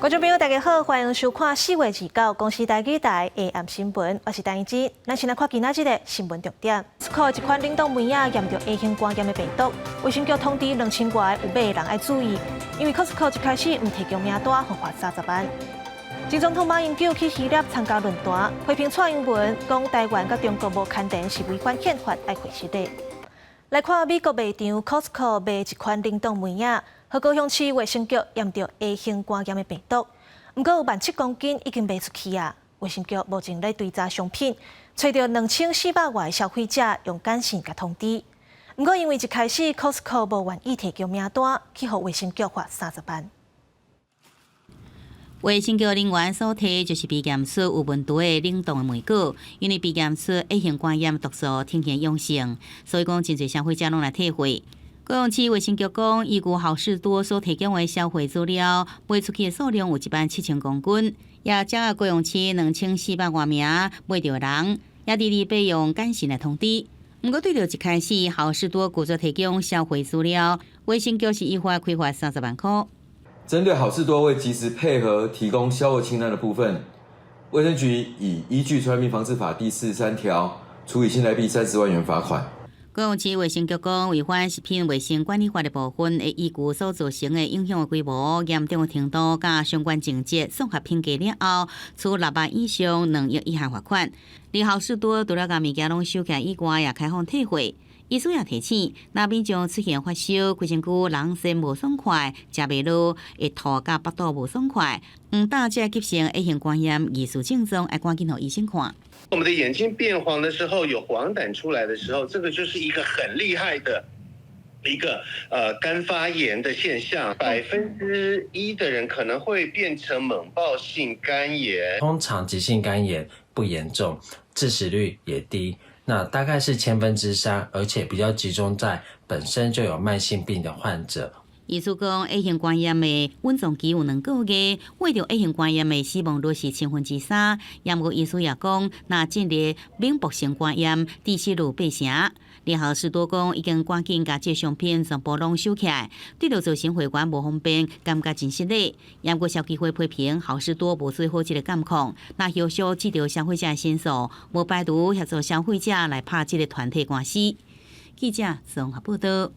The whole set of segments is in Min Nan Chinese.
觀眾朋友，大家好，歡迎收看4月29公視台語台下暗新聞，我是陳怡之。咱先來看今仔日的新聞重點。Costco 一款冷凍梅仔驗著 A 型肝炎的病毒，衛生局通知2000外個有買的人愛注意，因為 Costco 一開始毋提供名單，予罰30萬。前總統馬英九去希臘參加論壇，批評蔡英文講台灣佮中國無牽連是違反憲法，愛回失禮。來看美國賣場 Costco 賣一款冷凍梅仔，予高雄市衛生局驗著 A 型肝炎的病毒，毋過有1.7萬公斤已經賣出去啊！衛生局目前咧追查商品，揣著2400外消費者用簡訊共通知。毋過因為一開始 Costco 無願意提供名單，去予衛生局罰30萬。衛生局人員所提就是被驗出有問題的冷凍的梅果，因為被驗出 A 型肝炎毒素呈現陽性，所以講真濟消費者攏來退貨。高雄市衛生局講，依據好市多所提供的銷貨資料，賣出去的數量有1.7萬公斤，也掌握高雄市2400外名買著的人，也佇禮拜用簡訊來通知。毋過對著一開始好市多拒絕提供銷貨資料，衛生局是依法開罰30萬塊。針對好市多未及時配合提供銷貨清單的部分，衛生局已依據《傳染病防治法》第43條，處以新台幣30萬元罰款。高雄市衛生局講，違反食品衛生管理法的部分，會依據所造成的影響的規模、嚴重的程度、佮相關情節綜合評價了後，處6萬以上2億以下罰款。而好市多除了共物件攏收起來以外，也開放退貨。醫師也提醒，若民眾出現發燒、規身軀人身無爽快、食袂落、會吐佮腹肚無爽快，毋但這急性 A 型肝炎疑似症狀，愛趕緊予醫生看。我們的眼睛變黃的時候，有黃疸出來的時候，這個就是一個很厲害的一個肝發炎的現象。1%的人可能會變成猛暴性肝炎。通常急性肝炎不嚴重，致死率也低，那大概是3‰，而且比較集中在本身就有慢性病的患者。醫師講，A 型肝炎的穩存期有2個月，患著 A 型肝炎的死亡率是3‰。也毋過醫師也講，若進入猛暴性肝炎，致死率8成。而好市多講，已經趕緊共這商品全部攏收起來，對著造成會員無方便，感覺真失禮。也毋過消基會批評好市多無做好這個監控，若後續接著消費者申訴，無排除協助消費者來拍這個團體官司。記者綜合報道。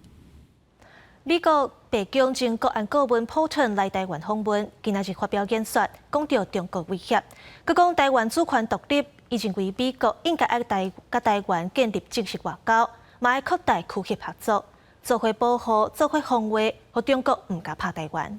美國白宮前國安顧問波頓來台灣訪問，今仔日發表演說，講著中國威脅，閣講台灣主權獨立，伊認為美國應該愛佮台灣建立正式外交，嘛愛擴大區域合作，做伙保護、做伙防衛，予中國毋敢拍台灣。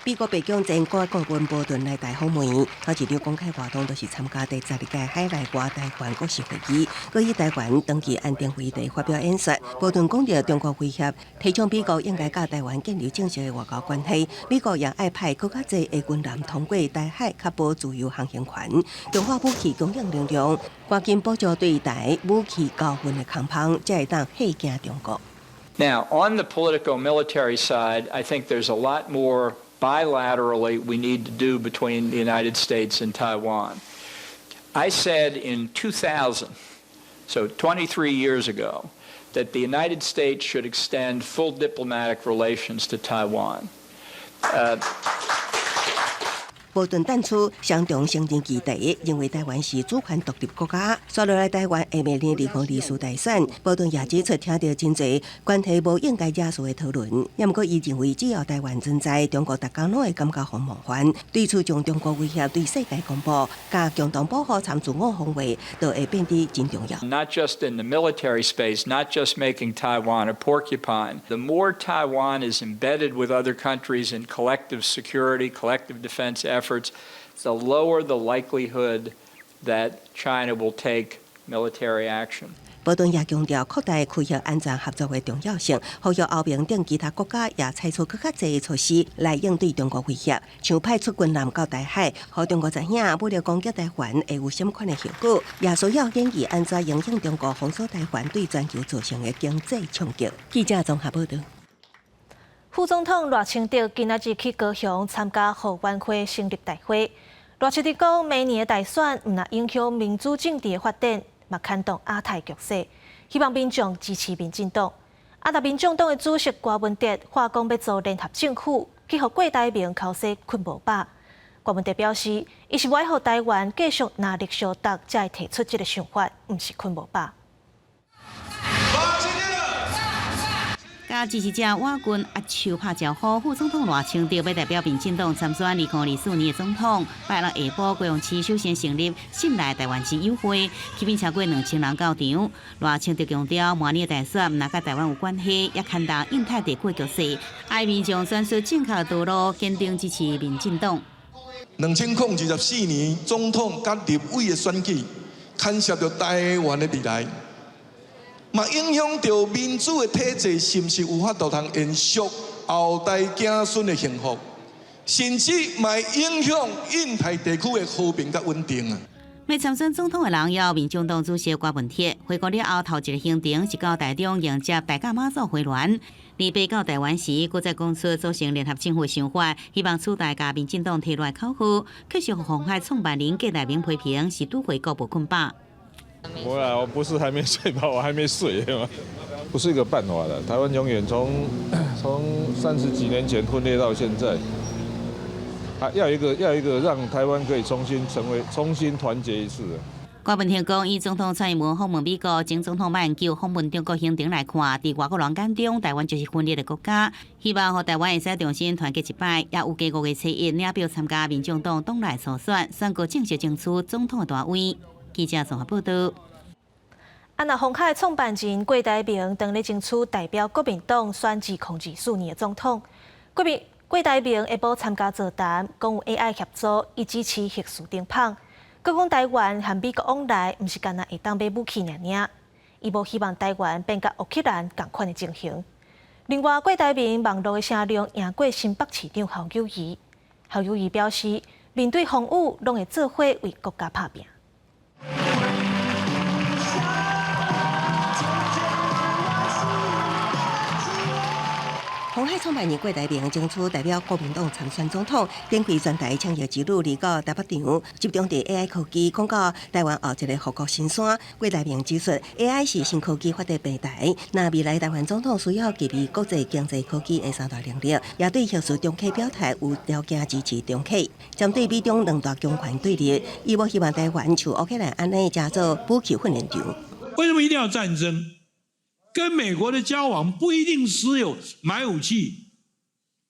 美國白宮前國安顧問波頓來台訪問，頭一場公開活動就是參加第12屆海內外台灣國是會議，閣以台灣長期安定為題發表演說。波頓講著中國威脅，提倡美國應該佮台灣建立正式的外交關係。美國也愛派閣較濟的軍艦通過台海，確保自由航行權，強化武器供應能量，趕緊補助對台武器交運的空縫，才會當嚇驚中國。 Now, on the political military side, I think there's a lot more bilaterally we need to do between the United States and Taiwan. I said in 2000, so 23 years ago, that the United States should extend full diplomatic relations to Taiwan. 波頓淡出雙重承認基地，認為台灣是主權獨立國家。紲落來台灣下明年2024大選，波頓也指出聽著真濟關係無應該惹事的討論。也毋過伊認為只要台灣存在，中國逐工攏會感覺予冒犯。對此將中國威脅對世界公布，佮共同保護參自我防衛，就會變得真重要。 Not just in the military space, not just making Taiwan a porcupine. The more Taiwan is embedded with other countries in collective security, collective defense efforts, the lower the likelihood that China will take military action. 波頓也強調擴大區域安全合作的重要性，呼籲歐盟等其他國家也採取閣較濟措施來應對中國威脅，像派出軍艦到台海，予中國知影武力攻擊台灣會有啥物款的後果，也需要研議按怎因應中國封鎖台灣對全球造成的經濟衝擊。記者綜合報道。副總統賴清德今仔日去高雄參加後援會成立大會。賴清德講，明年的大選毋但影響民主政治的發展，嘛牽動亞太局勢，希望民眾支持民進黨。啊，但民眾黨的主席柯文哲話講欲組聯合政府，去予郭台銘剾洗睏無飽。郭文哲表示，伊是欲予台灣繼續拿力相鬥，才會提出這個想法，毋是睏無飽。佮支持者倚近握手拍招呼，副總統賴清德欲代表民進黨參選2024年的總統。拜六下晡，高雄市首先成立信賴台灣之友會，吸引超過2000人到場。賴清德強調，明年的大選毋但佮台灣有關係，也牽動印太地區局勢，愛民眾選出正確的道路，堅定支持民進黨。2024年總統佮立委的選舉，牽涉著台灣的未來。嘛影響著民主的體制，是毋是有法度通延續後代子孫的幸福，甚至嘛會影響印太地區的和平佮穩定啊！欲參選總統的人有民眾黨主席郭文鐵，回國了後頭一個行程是到台中迎接大甲媽祖回鑾。禮拜到台灣時，閣再講出組成聯合政府想法，希望取代共民進黨提來口號，卻是予鴻海創辦人郭台銘批評是拄回國無睏飽。我啊，我不是還沒睡飽，我還沒睡嘛，不是一個辦法的。台灣永遠從30幾年前分裂到現在，啊，要一個讓台灣可以重新成為、重新團結一次。郭文鐵講，以總統蔡英文訪問美國、前總統馬英九訪問中國行程來看，佇外國人眼中，台灣就是分裂的國家。希望予台灣會使重新團結一擺，也預計5月初1領表參加民眾黨黨內初選，宣告正式爭取總統的大位。記者綜合報道。啊，若鴻海創辦人郭台銘當咧爭取代表國民黨選2024年的總統，郭台銘下晡參加座談，講有 AI 協助，伊支持核四停麭。閣講台灣和美國往來，毋是干焦會當買武器爾爾，伊無希望台灣變佮烏克蘭仝款的情形。另外，郭台銘網路的聲量贏過新北市長侯友宜，侯友宜表示，面對風雨，攏會做伙為國家拍拚。鴻海創辦人郭台銘爭取代表國民黨參選總統，展開全台創業之旅，來到台北場，集中佇 AI 科技，講到台灣後一個護國神山。郭台銘指出，AI 是新科技發展平台，若未來台灣總統需要具備國際經濟科技的三大能力，也對核四重啟表態有條件支持重啟。針對美中兩大強權對立，伊無希望台灣像烏克蘭按呢成做武器訓練場。為什麼一定要戰爭？跟美國的交往不一定只有買武器，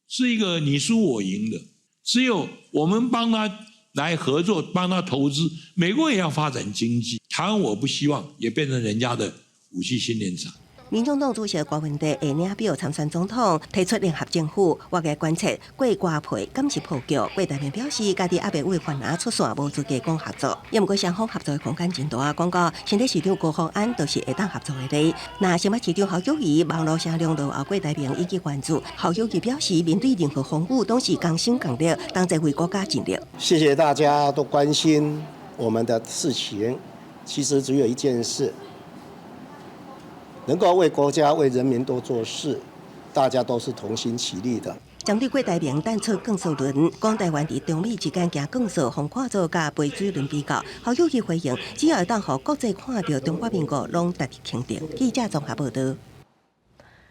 是一個你輸我贏的。只有我們幫他來合作，幫他投資，美國也要發展經濟。台灣我不希望也變成人家的武器訓練場。民眾黨主席郭文哲會領表參選總統，提出聯合政府，外界關切郭瓜皮敢是破局。郭台銘表示，家己猶未為番仔出線，無資格講合作。也毋過雙方合作的空間真大，講到新北市長高虹安都是會當合作的例。若新北市長侯友宜網路聲量落後郭台銘引起關注。侯友宜表示，面對任何風雨，攏是同心共力，同齊為國家盡力。謝謝大家都關心我們的事情，其實只有一件事。能夠為國家、為人民多做事，大家都是同心齊力的。針對郭台銘淡出降索輪，講台灣佇中美之間行鋼索，予看做佮背水輪比較。侯友宜回應，只要會當予國際看著中華民國攏值得肯定。記者綜合報道。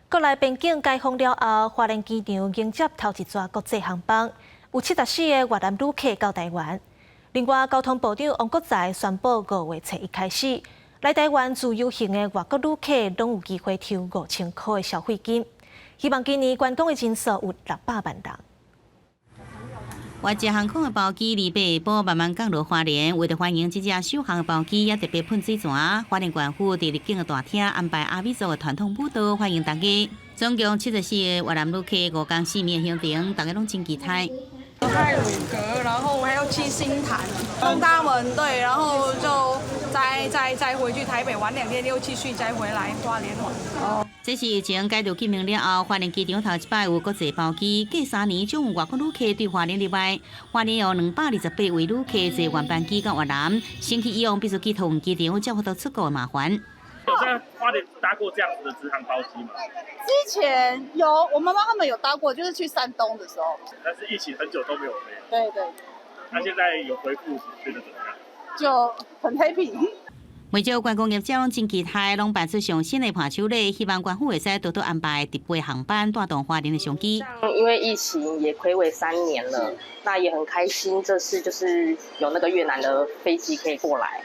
國內邊境解封了後，花蓮機場迎接頭一逝國際航班，有74個越南旅客到台灣。另外，交通部長王國材宣布，5月初1開始，來台灣自由行的外國旅客攏有機會抽5000箍的消費金，希望今年觀光的人數有600萬人。越捷航空的包機禮拜下晡慢慢降落花蓮，為著歡迎這隻首航的包機，也特別噴水泉。花蓮縣府佇入境的大廳安排阿美族的傳統舞蹈歡迎大家。總共74個越南旅客五工四暝的行程，大家攏真期待。太魯閣，然後還要去新潭、東大門，對，然後就再回去台北玩2天，又繼續再回來花蓮玩。哦，這是疫情解除禁令了後，花蓮機場頭一擺有國際包機，過3年總有外國旅客對花蓮入來。花蓮有228位旅客坐原班機到越南，先去以往必須去桃園機場才有法度出國的麻煩。有在花蓮搭過這樣子的直航包機嗎？之前有，我媽媽他們有搭過，就是去山東的時候。但是疫情很久都沒有飛。對對。那現在有恢復，覺得怎麼樣？就很 happy。袂少觀光業者攏真期待，攏辦出上新的伴手禮，希望官府會使多多安排直飛航班帶動花蓮的商機。因為疫情也睽違3年了，那也很開心，這次就是有那個越南的飛機可以過來。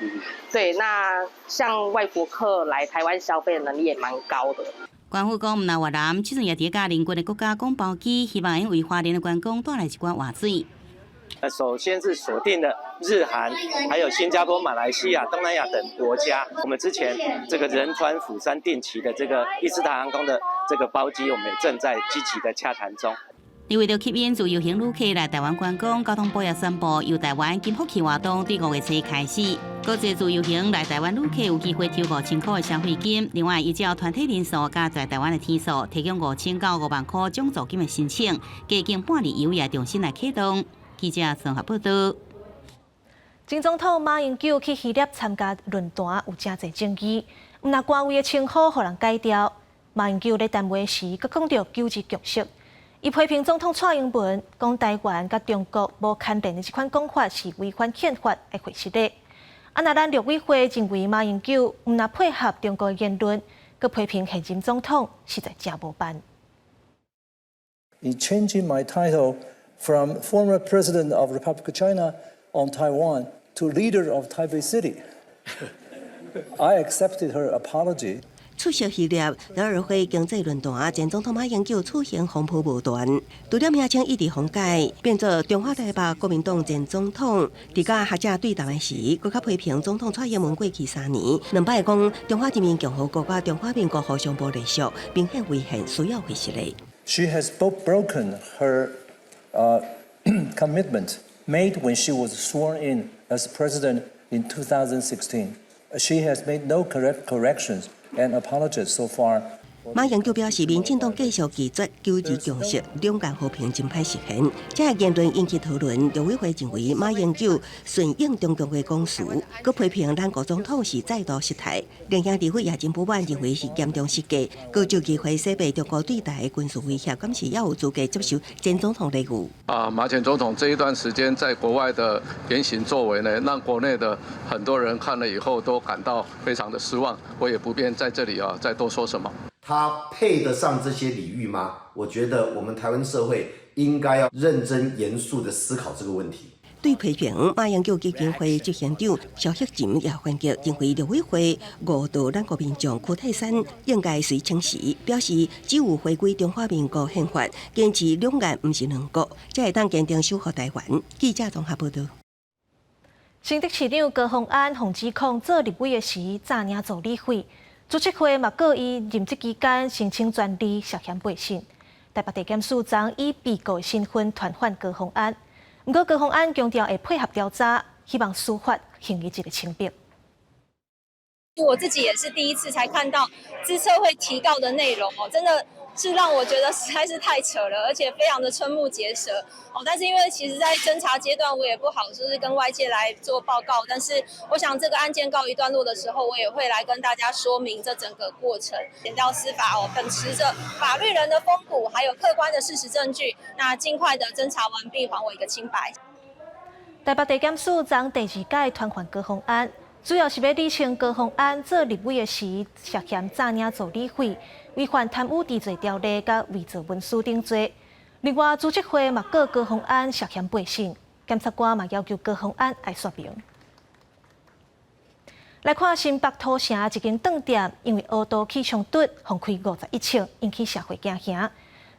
對，那像外國客來台灣消費的能力也蠻高的。官府講，毋但越南，這陣也佇共鄰近的國家講包機，希望會為花蓮的觀光帶來一寡活水。那首先是鎖定了日韓，還有新加坡、馬來西亞、東南亞等國家。我們之前這個仁川釜山定期的這個伊斯塔航空的這個包機，我們也正在積極的洽談中。為著吸引自由行旅客來台灣觀光，交通部也宣布遊台灣金福氣活動對5月初開始。國際自由行來台灣旅客有機會抽5000塊的消費金。另外，依照團體人數佮在台灣的天數，提供5000到5萬塊獎助金的申請，加經半日遊也重新來啟動。記者綜合報道。前總統馬英九去希臘參加論壇，有誠濟爭議，毋但官位的稱呼予人改掉。馬英九咧談話時，閣講著九二共識。伊批評總統蔡英文講台灣佮中國無牽連的這款講法是違反憲法，會會失禮。啊，若咱陸委會認為馬英九毋但配合中國言論，閣批評現任總統實在誠無範。 In changing my title from former president of Republic of China on Taiwan to leader of Taipei City, I accepted her apology. 出席希臘德爾惠經濟論壇，前總統馬英九出現風波無斷，除了名稱一直更改，變做中華台北國民黨前總統，佇佮學者對談時，閣較批評總統蔡英文過去3年兩擺講中華人民共和國佮中華民國互相無隸屬，明顯違憲，需要回失禮。 She has both broken her commitment made when she was sworn in as president in 2016. She has made no corrections and apologies so far. 馬英九表示，民進黨繼續拒絕九二共識，兩岸和平真歹實現。這個言論引起討論，陸委會認為馬英九順應中共的講辭，閣批評咱國總統是再度失態。另外，立委也真不滿，認為是嚴重失格，閣就議會洗白中國對台的軍事威脅，敢是猶有資格接受前總統禮遇？啊，馬前總統這一段時間在國外的言行作為呢，讓國內的很多人看了以後都感到非常的失望。我也不便在這裡啊再多說什麼。他配得上這些禮遇嗎？我覺得我們台灣社會應該要認真嚴肅的思考這個問題。對批評，馬英九基金會執行長蕭旭琴也反擊，認為陸委會誤導咱國民眾區泰山應該隨請辭，表示只有回歸中華民國憲法，堅持兩岸毋是兩國，才會當堅定守護台灣。記者綜合報道。新竹市長高虹安予指控做立委的時詐領助理費，資策會嘛告伊任職期間申請專利涉嫌背信。台北地檢署昨以被告身份傳喚高虹安，毋過高虹安強調會配合調查，希望司法還伊一個清白。我自己也是第一次才看到資策會提告的內容哦，真的是讓我覺得實在是太扯了，而且非常的瞠目結舌哦。但是因為其實在偵查階段，我也不好就是跟外界來做報告。但是我想這個案件告一段落的時候，我也會來跟大家說明這整個過程。檢調司法哦，秉持著法律人的風骨，還有客觀的事實證據，那盡快的偵查完畢，還我一個清白。台北地檢署昨第二擺傳喚高虹安，主要是欲理清高虹安做立委的時涉嫌詐領助理費、違反貪污治罪條例佮偽造文書等罪。另外，資策會嘛告高虹安涉嫌背信，檢察官嘛要求高虹安愛說明。來看新北土城一間頓店，因為烏道起衝突，予開51槍，引起社會驚嚇。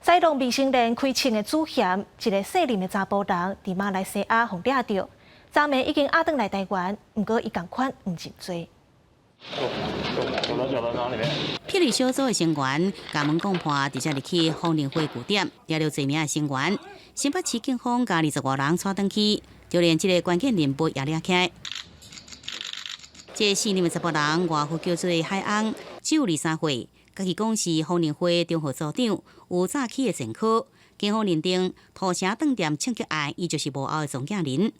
載弄未成年開槍的主嫌，一个姓林的查埔人，佇馬來西亞予掠著，昨暝已經押轉來台灣，毋過伊仝款毋認罪。霹靂小組的成員共門講破，直接入去風鈴會據點，抓著濟名的成員。新北市警方共25人帶轉去，就連這个關鍵人物也掠起來。這个姓林的查埔人，外號叫做海翁，只有23歲，家己講是風鈴會中號組長，有詐欺的前科。警方認定土城頓店槍擊案，伊就是幕後的總計人。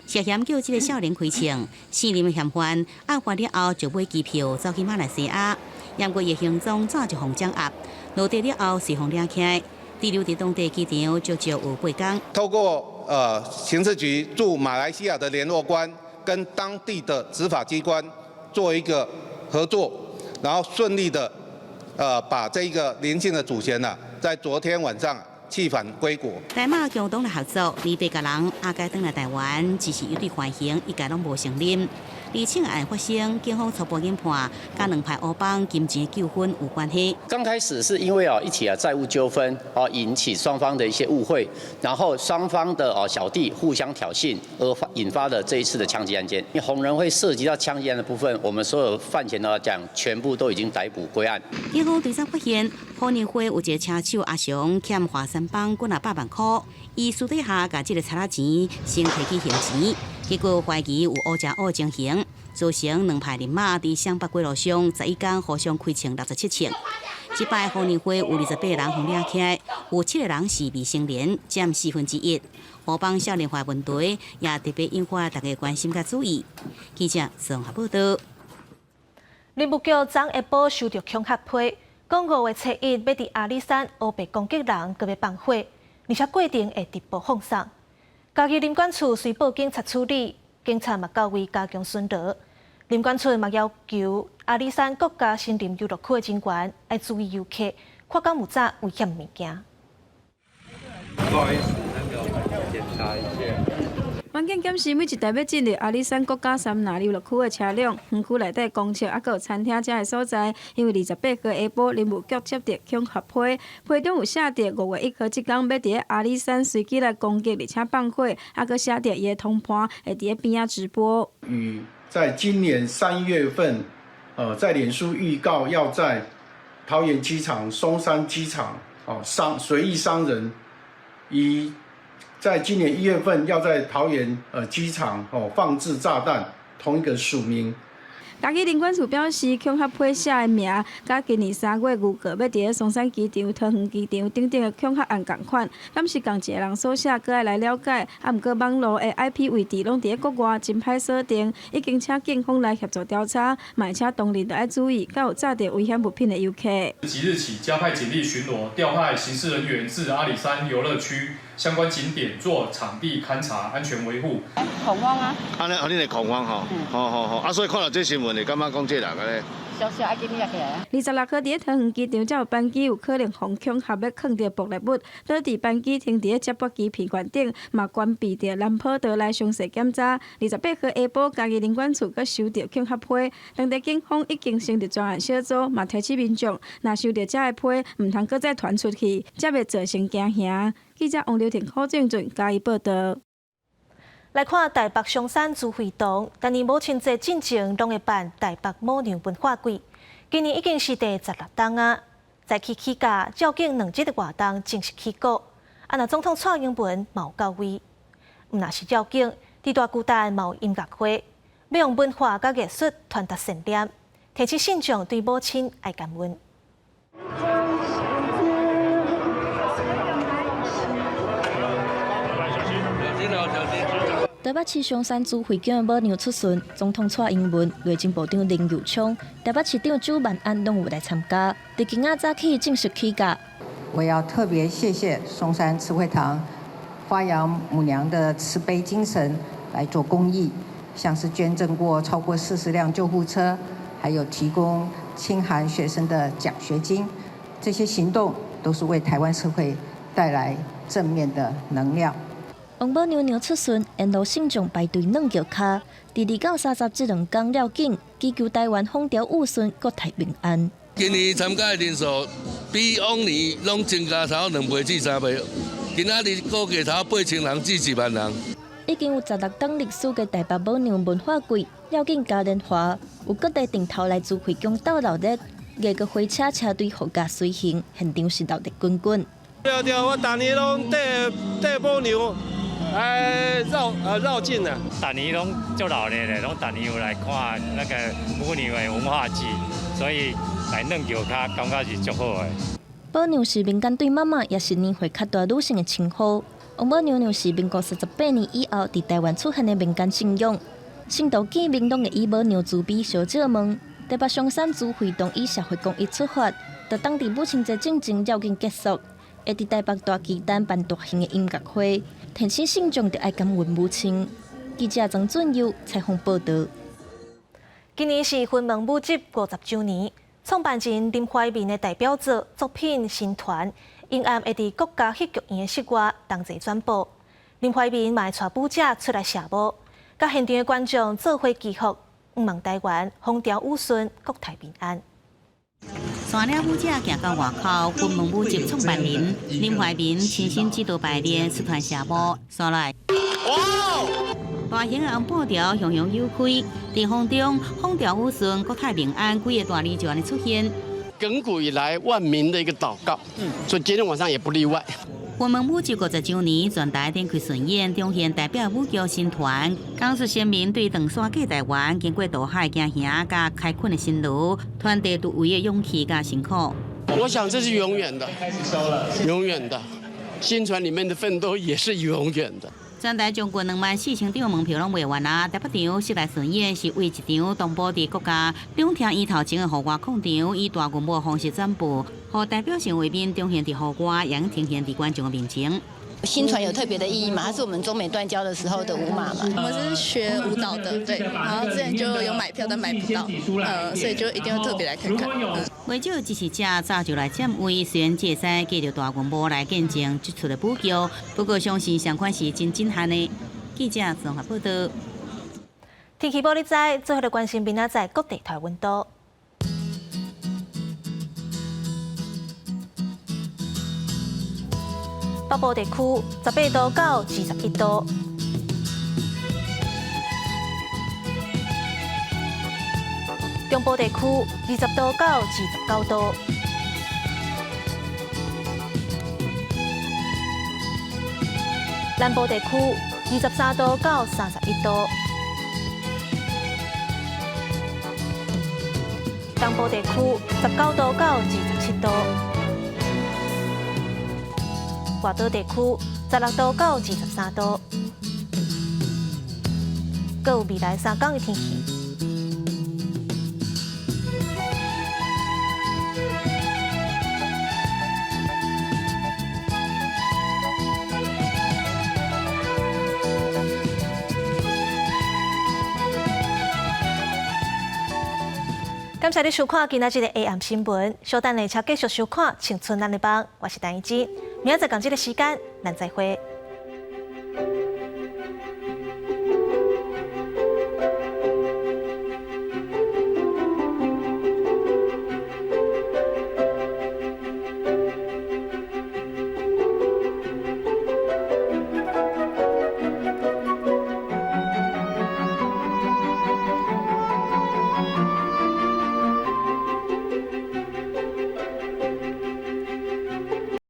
涉嫌叫這个少年開槍，姓林的嫌犯案發了後就買機票走去馬來西亞，毋過伊的行蹤早就予掌握，落地了後隨予掠起來，滯留佇當地機場足足有8工。透過刑事局駐馬來西亞的聯絡官跟當地的執法機關做一個合作，然後順利的，把這個林姓的主嫌呢，在昨天晚上遣返歸國。台馬共同來合作，200個人押解轉來台灣，只是有罪緩刑，一概攏無承認。而且案發生，警方初步研判，佮兩派烏幫金錢糾紛有關係。剛開始是因為一起債務糾紛引起雙方的一些誤會，然後雙方的小弟互相挑釁，而引發了這一次的槍擊案件。因為紅人會涉及到槍擊案的部分，我們所有犯嫌來講，全部都已經逮捕歸案。警方調查發現，紅人會有一個車手阿雄欠華山幫幾若百萬塊，伊私底下共這个賊仔錢先提去還錢，結果懷疑有烏食烏情形，造成兩派人馬佇雙北街路上11工互相開槍67槍。這擺瘋人會有28人予掠起來，有7個人是未成年，佔1/4。烏幫少年化問題也特別引發大家關心佮注意。記者綜合報道。林務局昨下晡收著恐嚇批，講5月7日欲佇阿里山烏白攻擊人，閣欲放火，而且過程會直播放送。嘉義林管處隨報警察處理，警察嘛到位加強巡邏。林管處嘛要求阿里山國家森林遊樂區的人員愛注意遊客，看敢有紮危險物件。不好意思，那個我們檢查一下。環境檢視每一台欲進入阿里山國家森林遊樂區的車輛，園區內底公廁抑閣有餐廳遮的所在，因為28號下晡林務局接著恐嚇批，批中有寫著5月1號這工欲佇咧阿里山隨機來攻擊，而且放火，抑閣寫著伊的同伴會佇咧邊仔直播。與在今年3月份，在臉書預告要在桃園機場、松山機場，傷隨意傷人，以在今年1月份要在桃園機場放置炸彈，同一個署名。嘉義林管處表示，恐嚇批寫的名，佮今年3月預告欲佇咧松山機場、桃園機場等等的恐嚇案仝款，敢是仝一个人所寫，閣愛來了解。啊，毋過網路的 IP 位置攏佇咧國外，真歹鎖定，已經請警方來協助調查，嘛請當地著愛注意，敢有紮著危險物品的遊客。即日起加派警力巡邏，調派刑事人員至阿里山遊樂區相關景點做場地勘查、安全維護。恐慌啊！按呢，恁會恐慌吼？好好好，啊，所以看著這新聞會感覺講這人咧。小小愛緊捏起來啊！26號佇咧桃園機場，才有班機有可能予恐嚇欲囥佇爆裂物，導致班機停佇咧接駁機片懸頂，嘛關閉著南跑道來詳細檢查。28號下晡，嘉義林管處閣收著恐嚇批，當地警方已經成立專案小組，嘛提醒民眾，若收著遮的批，毋通閣再傳出去，才袂造成驚嚇。記者王劉婷、柯正俊嘉義報道。來看台北松山慈惠堂，逐年母親節進前攏會辦台北母娘文化季，今年已經是第16冬啊。早起起價，照景兩日的活動正式起鼓。啊，若總統蔡英文嘛有到位，毋若是照景，佇大巨蛋嘛有音樂會，欲用文化佮藝術傳達善念，提醒信眾對母親愛感恩。台北市松山慈惠宮的母娘出巡，總統蔡英文、內政部長林右昌、台北市長蔣萬安攏有來參加。佇今仔早起正式起駕。我要特別謝謝松山慈惠堂發揚母娘的慈悲精神來做公益，像是捐贈過超過40輛救護車，還有提供清寒學生的獎學金，這些行動都是為台灣社會帶來正面的能量。王母娘娘出巡，沿路信眾排隊軟轎跤。佇2到30這兩工了緊，祈求台灣風調雨順，國泰民安。今年參加的人數比往年攏增加差不多2倍至3倍，今仔日估計差不多8000人至1萬人。已經有16冬歷史的台北母娘文化季，了緊嘉年華，有各地陣頭來慈惠宮鬥鬧熱，藝閣火車車隊護駕隨行，現場是鬧熱滾滾。對對，我逐年攏綴母娘。哎，繞境啊！逐年攏足鬧熱的，攏逐年有來看那個母娘的文化節，所以來軟轎跤，感覺是足好的。母娘是民間對媽媽，也是年歲較大女性的稱呼。王母娘娘是民國38年以後佇台灣出現的民間信仰，信徒見面攏會以母娘慈悲相借問。台北松山慈惠堂以社會公益出發，佇當地母親節進前繞境結束，會佇台北大巨蛋辦大型的音樂會。提醒信眾著愛感恩母親。記者曾俊佑採訪報導。今年是雲門舞集50週年，創辦人林懷民的代表作作品《新團》，今暗會佇國家戲劇院的室外同齊轉播。林懷民嘛會帶舞者出來謝幕，佮現場的觀眾做伙祈福，向望台灣風調雨順，國泰民安。山領舞者行到外口，雲門舞集創辦人林懷民親身指導排練，出團謝幕，紲來。大型的紅布條雄雄有開，佇風中風調雨順，國泰民安幾个大字就按呢出現。亘古以來萬民的一個禱告，所以今天晚上也不例外。雲門舞集50週年，全台展開巡演，展現代表舞劇新團，講述先民對長山過台灣，經過渡海驚險佮開墾的辛勞，傳遞突圍的勇氣佮辛苦。我想這是永遠的，永遠的，新團裡面的奮鬥也是永遠的。全台將近24,000張門票攏賣完啊！台北場室內巡演是唯一場同步佇國家兩廳院頭前的戶外廣場，以大銀幕方式轉播，予代表性畫面呈現佇戶外，也呈現佇觀眾的面前。新團有特別的意義嘛？它是我們中美斷交的時候的舞馬嘛。我們是學舞蹈的，對，然後之前就有買票，但買不到，所以就一定要特別來看看。袂少支持者早就來佔位，雖然這會使藉著大銀幕來見證這齣的舞劇，不過相信相款是真震撼的。記者綜合報導。天氣報你知，最後來關心明仔載各地台溫度。北部地區18度到21度，中部地區20度到29度，南部地區23度到31度，東部地區19度到27度。外島地區16度到23度，閣有未來3天的天氣。感謝你收看今仔日的 AM 新聞，稍等下車繼續收看《青春咱的夢》，我是陳怡之，明仔載仝這个時間，咱再會。